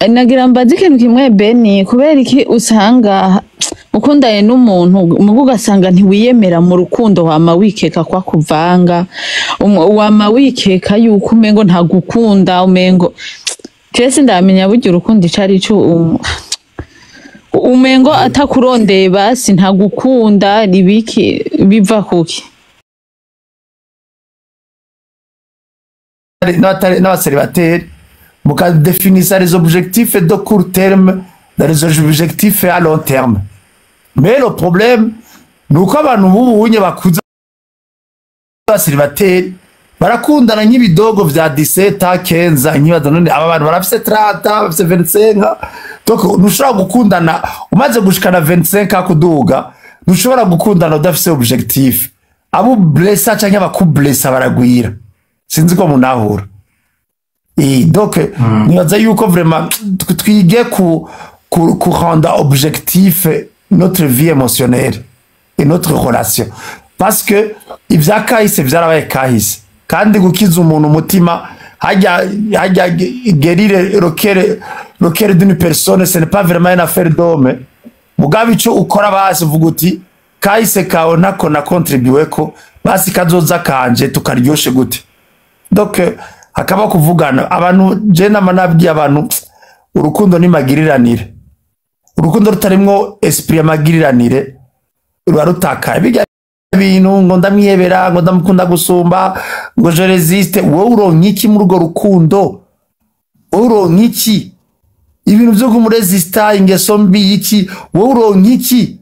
Nagira mbaze ikintu kimwe, Beni. Kubera iki usanga ukundanye n'umuntu, mugo ugasanga ntiwiyemera mu rukundo, wama wikeka kwa kuvanga, wama wikeka yuko umengo ntagukunda, umengo je sindamenya burya urukundo ico ari co, umengo atakurondeye basi ntagukunda, ibiki biva kuki? N'abacélibataires mukadéfinissa les objectifs de court terme dans les objectifs à long terme. Mais le problème ni uko abantu b'ubunye bakuze, abacélibataires, barakundana nk'ibidogo vya 17, 15. Nkibaza none aba bantu barafise 30, bafise 25? Donc ntushobora gukundana umaze gushikana 25 kuduga, ntushobora gukundana udafise objectif. Abo blessa canke abakublessa baragwira, sinzi ko munahura. Donc nibaza yuko vraiment twige ku rendre objectif notre vie émotionnelle et notre relation, parce que ivya kahise vyarabaye kahise. Kandi gukiza umuntu umutima hajya hajya, guérir le cœur d'une personne, ce n'est pas vraiment une affaire d'homme. Mugabe ico ukora, basi uvuga uti kahise kawe ntako na contribué ko, basi kazoza kanje tukaryoshe gute? Donc hakaba kuvugana abantu. Je nama nabwiye abantu, urukundo ni magiriranire. Urukundo rutarimwo esprit y'amagiriranire ruba rutakaye. Bijya bintu ngo ndamwiyebera, ngo ndamukunda gusumba, ngo je résiste, wowe uronka iki muri urwo rukundo? Wowe uronka iki? Ibintu vyo kumuresista, ingeso mbi, iki, wowe uronka iki?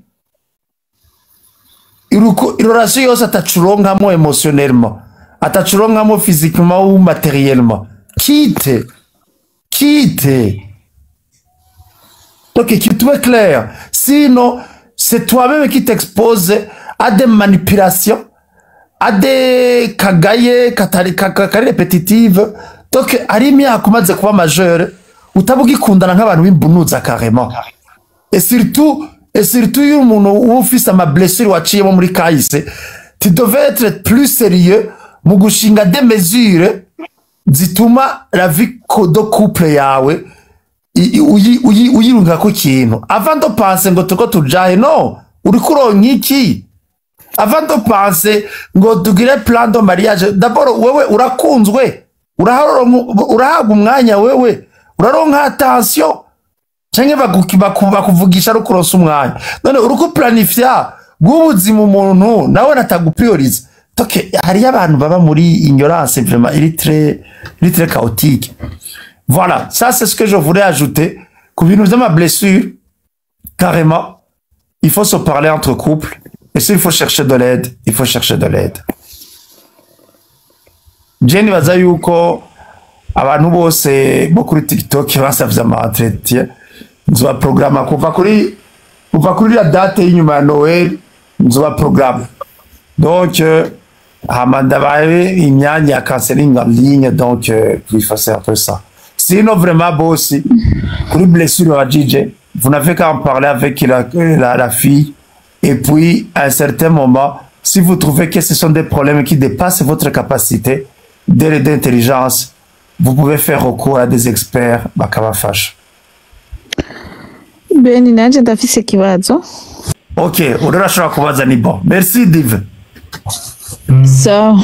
Relation yose atacuronkamo émotionnellement, atacuronkamo physiquement ou matériellement, quitte, quitte. Donc qu'il soit clair, sinon c'est toi-même qui t'exposes à des manipulations, à des kagaye katari kari répétitive. Donc ari imyaka umaze kuba majeur, utaba ugikundana nk'abantu b'imbunuza carrément. Et surtout iyo umuntu uba ufise ama blessure waciyemo muri kahise, tu devais être plus sérieux mu gushinga des mesures zituma la vie de couple yawe uyirungako ikintu. Avant de penser ngo turiko tujahe, no uriko uronka iki? Avant de penser ngo tugire plan de mariage, d'abord wewe urakunzwe, urahabwa umwanya, wewe uraronka attention, canke bakuvugisha ari ukuronsa umwanya? None uriko planifya bw'ubuzima umuntu nawe nataguprioriza. Donc hariyo abantu baba muri ignorance vraiment iri très chaotique. Voilà, ça c'est ce que je voulais ajouter ku bintu vy'ama blessure. Carrément, il faut se parler entre couples, et s'il faut chercher de l'aide, il faut chercher de l'aide. Je nibaza yuko abantu bose bo kuri TikTok basavye ama entretien, nzoba programma kuva kuri la date y'inyuma ya Noël, nzoba programme. Donc hama ndabaye imyanya ya counseling en ligne. Donc il faut faire un peu ça. Sinon vraiment bosi kuri blessure wa DJ, vous n'avez qu'à en parler avec la fille, et puis à un certain moment, si vous trouvez que ce sont des problèmes qui dépassent votre capacité d'intelligence, vous pouvez faire recours à des experts bakabafasha. Beni, nanje ndafise ikibazo. Ok, urashobora kubaza, ni bon. Merci Dive. So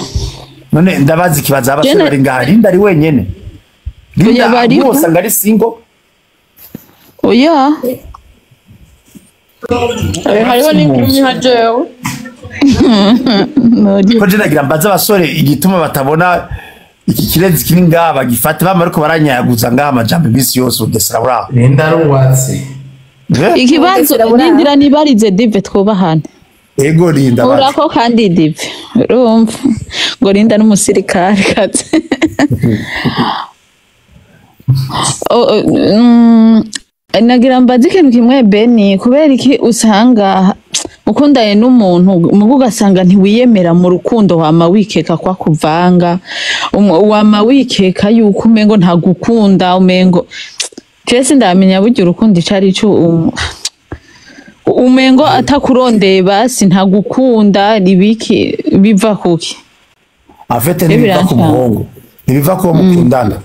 None ndabaza ikibazo, abasore Jene- bari ngaha, Linda ari wenyene? Oya, Linda bariho. bose ngo ari single? Oya. Hariho n'inkumi nka jewe. Ko je nagira mbaze abasore igituma batabona iki kirezi kiri ngaha bagifate, bama ariko baranyaguza ngaha amajambo iminsi yose, ugesera buraho. Linda arubatse. Eh? Ikibazo Ubugesera buraho. nindira nibarize Dive, twubahane. Ego Linda, baza. Urako kandi Dive, urumva ngo Linda n'umusirikare kazi. Oh, nagira mbaze ikintu kimwe, Beni. Kubera iki usanga ukundanye n'umuntu, mugo ugasanga ntiwiyemera mu rukundo, wama wikeka kwa kuvanga, wama wikeka yuko umengo ntagukunda, umengo je sindamenya burya urukundo ico ari co, umengo atakurondeye basi ntagukunda, ibiki biva kuki? En fait ntibiva ku Biranshanga. muhungu, ntibiva ku wo mukundana.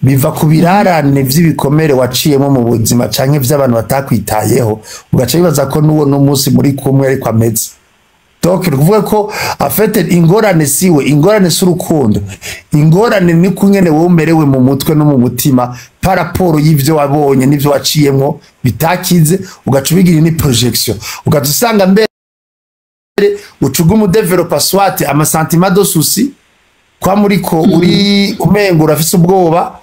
Biva ku birarane vy'ibikomere waciyemo mu buzima canke vy'abantu batakwitayeho, ugaca wibaza ko n'uwo n'umunsi muri kumwe ariko ameze. Donc ni ukuvuga ko en fait ingorane siwe, ingorane si urukundo, ingorane ni kungene wowe umerewe mu mutwe no mu mutima par rapport y'ivyo wabonye n'ivyo waciyemwo bitakize, ugaca ubigira ni projection, ugaca usanga mbere ucuga umudevelopa soit ama sentiments de souci kwa muriko uri umengo urafise ubwoba,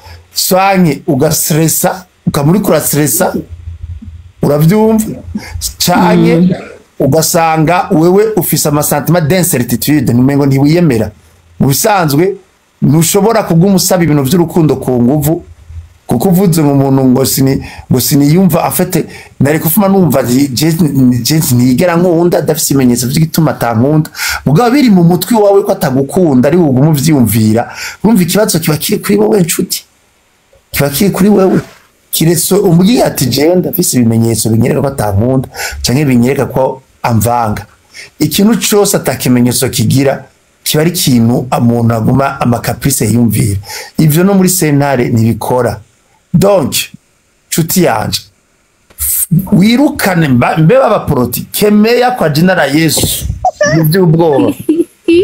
canke ugastressa, ukamuriko urastressa, uravyumva, canke ugasanga wewe ufise ama sentiments d'incertitude, numengo ntiwiyemera. Mu bisanzwe ntushobora kuguma usaba ibintu vy'urukundo ku nguvu, kuko uvuze mu muntu ngo sini ngo siniyumva afite, nari kufuma numva je ntiyigera nkunda, adafise ibimenyetso vy'igituma atankunda, mugabo biri mu mutwe wawe ko atagukunda, ari uguma uvyiyumvira. Urumva ikibazo kiba kiri kuri wowe, nshuti, kiba kiri kuri wewe. Kiretse umbwiye ati: "Jewe ndafise ibimenyetso binyereka ko atankunda canke binyereka ko amvanga." Ikintu cose atakimenyetso kigira kiba ari ikintu umuntu aguma ama caprices yiyumvira. Ivyo no muri sentare ntibikora. Donc nshuti yanje, wirukane mbe b'abaporoti, kemea kwa jina la Yesu ibintu by'ubwoba,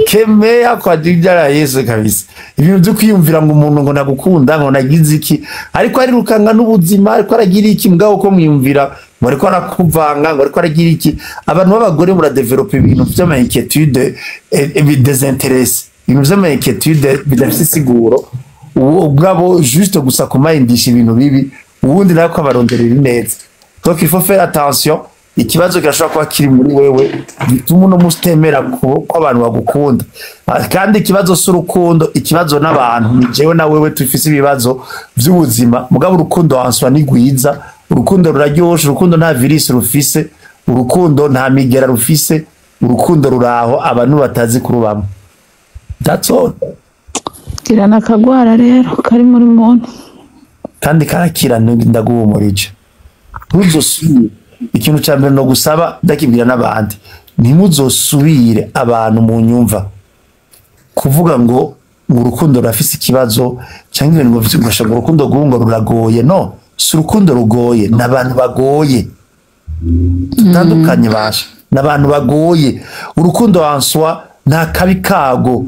kemea kwa jina la Yesu kabisa ibintu byo kwiyumvira ngo umuntu ngo nagukunda, ngo nagize iki, ariko arirukanga n'ubuzima, ariko aragira iki, mugabo ko mwiyumvira ngo ariko arakuvanga, ngo ariko aragira iki. Abantu b'abagore muradevelopa ibintu vy'ama inquiétude désintéressé, ibintu vy'ama inquiétude bidafise isiguro, uwo ubwabo juste gusa kumayindisha ibintu bibi, uwundi nawe ko abaronderera ineza. Donc il faut faire attention. Ikibazo kirashobora kuba kiri muri wewe gituma uno munsi utemera ko abantu bagukunda. Ah, kandi ikibazo si urukundo, ikibazo n'abantu, ni jewe na wewe tufise ibibazo vy'ubuzima. Mugabo urukundo wanswa ni rwiza, urukundo ruraryoshe, urukundo nta virus rufise, urukundo nta migera rufise, urukundo ruraho, abantu batazi kurubamo. That's all. Gira nakagwara rero kari muri muntu. Kandi karakira, ndaguhumurije. Ntuzosubire. Ikintu cya mbere no gusaba, ndakibwira n'abandi, ntimuzosubire, abantu mu nyumva, kuvuga ngo urukundo rurafise ikibazo cyangwa ibintu ngo urukundo rw'ubu ngo ruragoye. No si urukundo rugoye, ni abantu bagoye. Tutandukanye basha, ni abantu bagoye. Urukundo wanswa nta kabi kago.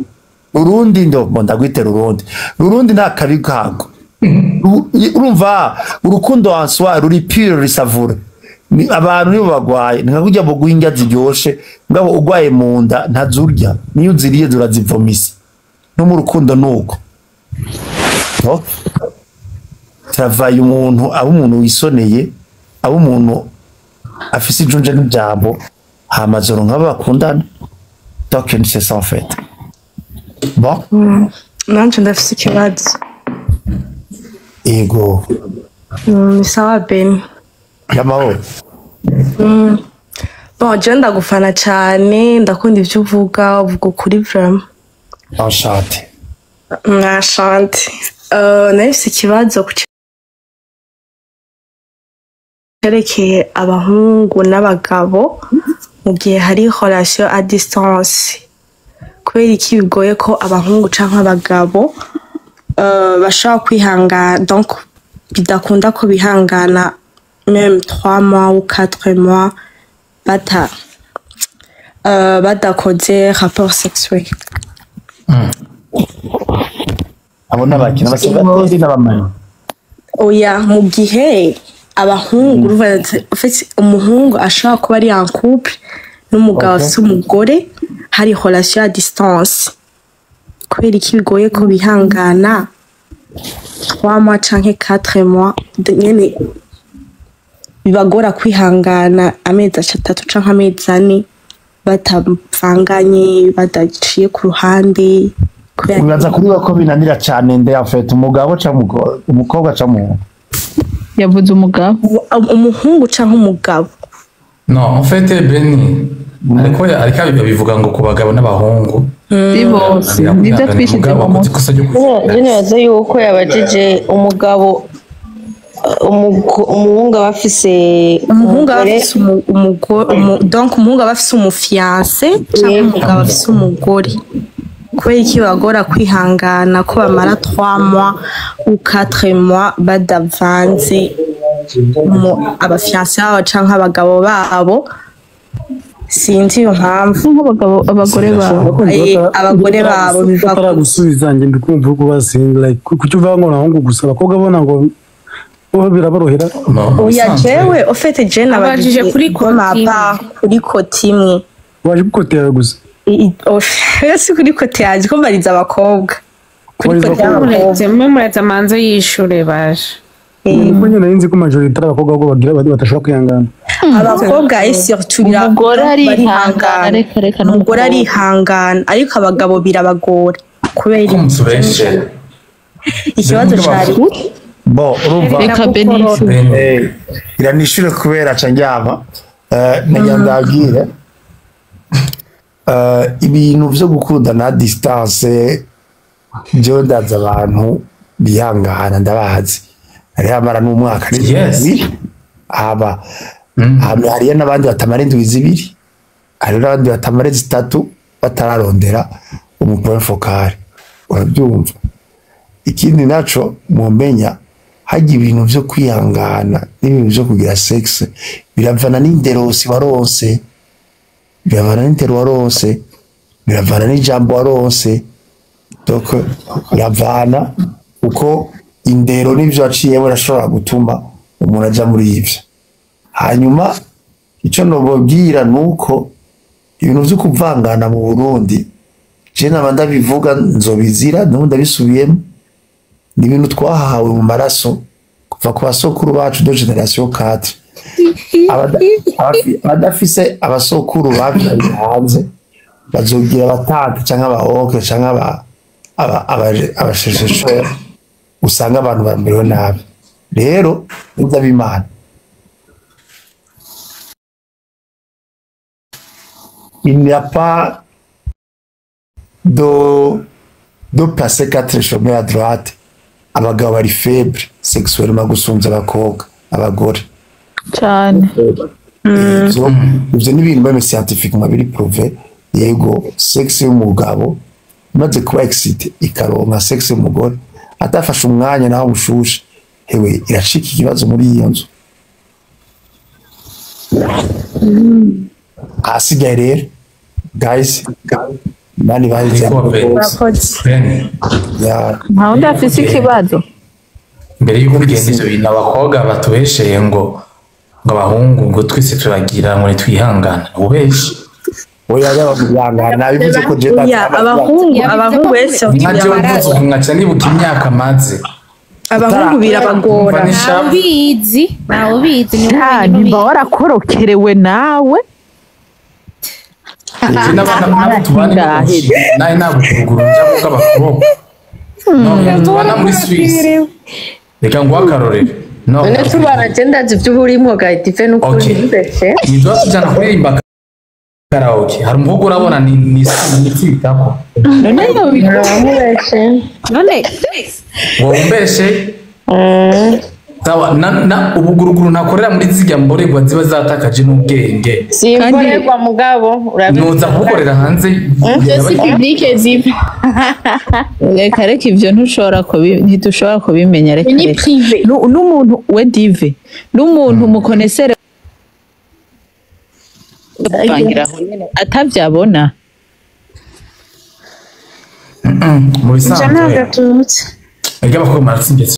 Urundi ndo ngo ndagwite rurundi, rurundi nta kabi kago. Urumva urukundo wanswa ruri pure, risavura. Ni abantu nibo bagwaye. Ni nka kurya buguha indya ziryoshe, mugabo ugwaye mu nda ntazurya, niyo uziriye zurazivomisa. No mu rukundo nuko. No? Travaye umuntu aba umuntu wisoneye, aba umuntu afise ijunja n'ijambo, hama azoronka abo bakundana. Donc c'est ça en fait. Bon. Nanje ndafise ikibazo. Ego. Ni sawa, Beni? Y'amahoro. Bon, jewe ndagufana cane, ndakunda ivyo uvuga, uvuga ukuri vraiment. Enchanté. Mwashante. Nari mfise ikibazo ku cerekeye abahungu n'abagabo mu gihe hari relation à distance. Kubera iki bigoye ko abahungu canke abagabo bashobora kwihangana, donc bidakunda ko bihangana même 3 mois ou 4 mois bata badakoze rapport sexuel? Abo n'abakina abaseribateri n'abamani? Oya, mu gihe abahungu, urumva, en fait, umuhungu ashobora kuba ari en couple n'umugabo afise umugore, hari relation à distance, kubera iki bigoye ko bihangana 3 mois canke 4 mois nyene, bibagora kwihangana amezi 3 canke amezi 4 batavanganye, badaciye ku ruhande, kubera Wibaza kuri we ko binanira cane nde en fait, umugabo canke umukobwa canke umuhungu? Yavuze umugabo. Umuhungu canke umugabo. No, en fait, Beni ariko abivuga ngo ku bagabo n'abahungu. Si bose, nibyo twishize Umugabo mu wakoze mutwe. ikosa ryo Je nibaza yuko yabajije umugabo, umuhungu aba afise Umuhungu aba umugore. afise donc umuhungu aba afise umu fiancé canke umugabo afise umugore, kubera iki bagora kwihangana ko bamara 3 mois? ou 4 mois badavanze mu abafiancé babo canke abagabo babo. Sinzi iyo mpamvu. Nk'abagabo, abagore babo. Abagore babo biva Bataragusubiza, njye ndi kumva uko basinga, like kuki uvuga ngo abahungu gusa, abakobwa bona ngo bo biraborohera? Oya, jewe au fait je Abajije nabajije kuri de ma côté imwe. part, kuri côté imwe. Waje gukotera gusa? Si kuri côté yanjye, ko mbariza abakobwa kuri Mbariza côté abakobwa. y'abakobwa. Muretse mwe, muretse amanze yishure baje. Niko nyine nari nzi ko majorité ari abakobwa, ahubwo bagira badashobora kwihangana. Abakobwa et surtout Umugore arihangana, barihangana. Reka reka, Umugore n'umukobwa. arihangana, ariko abagabo birabagora kubera Ko mutubeshe. Ikibazo cari Bon, urumva. Reka Benisi. Iranishure kubera ca ndyama. Nagira ndabwire, ibintu vyo gukundana à distance, jewe ndazi abantu bihangana, ndabazi hariho amara n'umwaka n'indwi 2, haba hama hariyo n'abandi batamara indwi 2, hariho n'abandi batamara 3 batararondera umu point focal, urabyumva? Ikindi naco mumenya, hajya ibintu vyo kwihangana n'ibintu vyo kugira sexe biravana n'inderosi waronse, biravana n'indero waronse, biravana n'ijambo waronse. Donc biravana, kuko indero n'ivyo waciyemo birashobora gutuma umuntu aja muri ivyo. Hanyuma ico nobabwira nuko ibintu vyo kuvangana mu Burundi, je naba ndabivuga nzobizira, n'ubu ndabisubiyemo, ni ibintu twahawe mu maraso kuva ku basokuru bacu de génération 4. Abadafise abasokuru bavyaye hanze bazogira abatante canke abaoncle canke abasheshesho, usanga abantu bamerewe nabi. Rero nibyo b'Imana, il n'y a pas de passer quatre chemins à droite. Abagabo bari faible sexuellement gusumvya abakobwa, abagore. Cyane. Ivyo ni ibintu bame scientifiquement biri prouvé. Yego, sexe y'umugabo imaze kuba excité ikaronka sexe y'umugore atafashe umwanya naho mushushe, hewe iracika ikibazo muri iyo nzu. Ahasigaye rero, guys, mani bahize. Ariko Murakoze. Ben, ya. Nta wundi afise ikibazo? Mbere y'uko ugenda, ivyo bintu abakobwa batubesheye ngo abahungu ngo twese turagira ngo ntitwihangana, ubeshi. Oya, yaba nabivuze ko je Oya, abahungu, abahungu wese. Nka jewe mvuze uku nkaca nibuka imyaka maze Abahungu birabagora. Umva n'ishavu. Ubizi, ntawe ubizi, ni wowe Ah, wenyine nimba ubizi. warakorokerewe nawe. Je n'abana nabo tubana, nawe ntabwo nja kuvuga abakobwa no tubana muri Suisse, reka nguhe akarorero no. None tubana, je ndazi ivyo uba urimwo gahita n'ukuri. Okay. Ntibeshe. Ntiduha tujyana kuririmba karaoke, hari umukobwa urabona ni nitsitako. None yobikora? Uramubeshe. None Wowe umbeshe. Sawa, na ubuguruguru ntakorera muri zirya mborerwa ziba zatakaje n'ubwenge. Simborerwa mugabo urabizi. Noza kubukorera hanze. Si public ziva. Reka reka, ivyo ntushobora kubi, ntidushobora kubimenya, reka. Ni Reka. privé. N'umuntu we dive n'umuntu mukonesere kuvangira aho nyene atavyabona. Mu nja bisanzwe ntabwo aturutse. Erega abakobwa muratsinda.